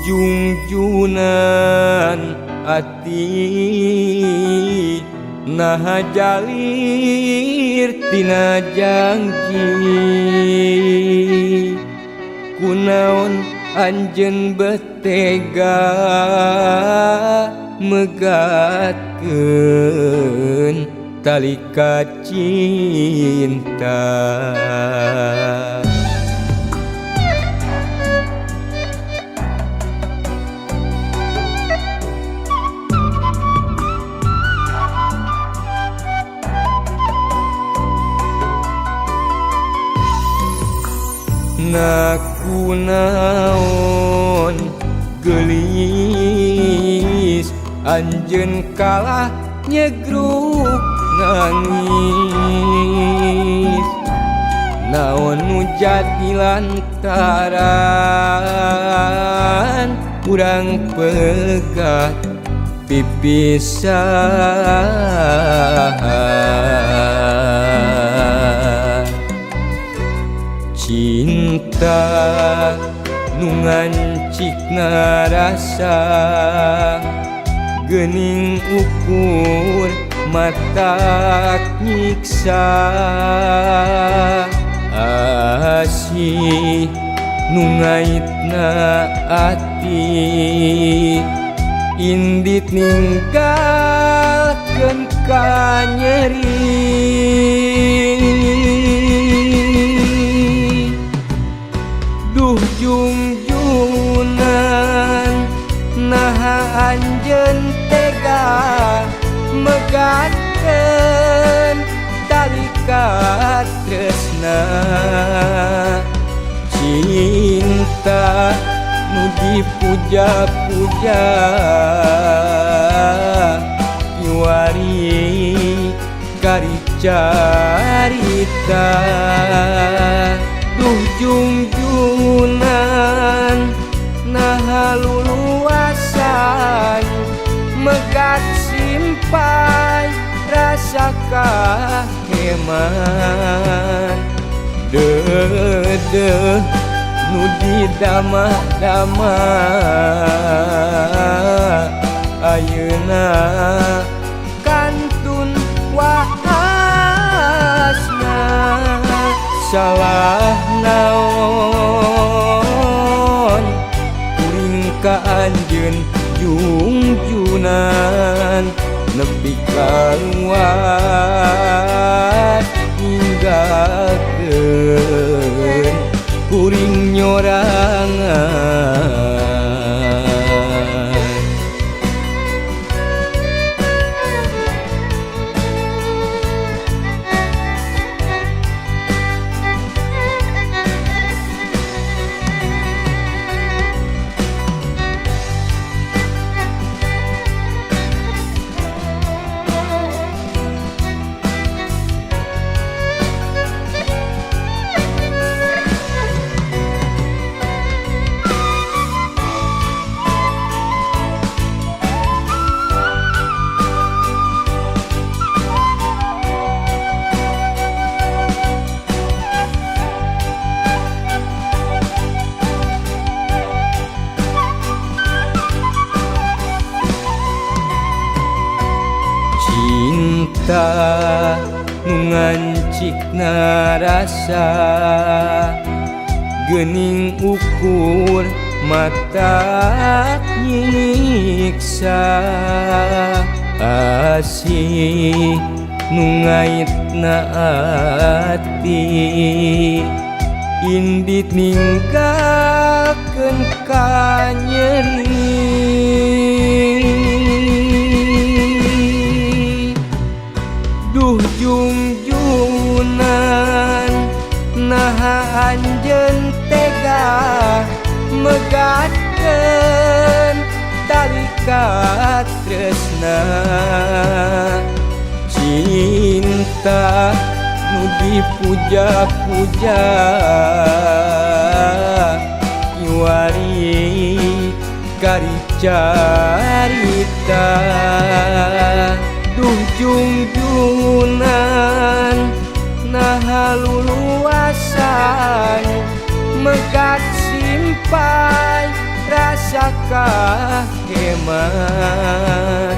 Junjunan ati naha jalir tina janji kunaon anjeun betega megatkeun tali kacinta. Nakunaon geulis anjeun kalah nyegruk nangis naon nu jadi lantaran urang pegat pipisahan. Cinta nu ngancikna rasa geuning ukur matak nyiksa asih nu ngaitna ati indit ninggalkeun ka nyeri. Duh jungjunan naha anjeun tega megatkeun tali katresna cinta nu dipuja-puja kiwari kari carita. Duh jungjunan naha luluasan megat simpai rasa kaheman deudeuh nu didamah-damah ayeuna kantun waasna salah naon kuring ka anjeun jungjunan nepi ka luas ninggalkeun kuring nyorangan. Cinta nu ngancikna rasa geuning ukur matak nyiksa asih nu ngaitna ati indit ninggalkeun ka nyeri. Duh jungjunan naha anjeun tega megatkeun tali katresna cinta nu dipuja-puja kiwari kari carita. Duh jungjunan naha luluasan megat simpai rasa Rasa kaheman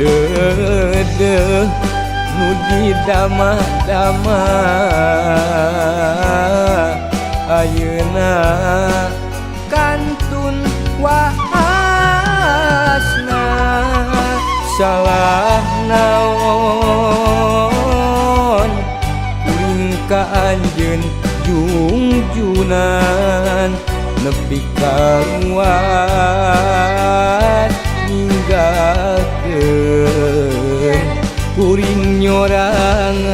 deudeuh nu didama-dama ayeuna kantun waasna. Salah naon kuring ka anjeun jungjunan nepi ka ruwat ninggalkeun kuring nyorangan.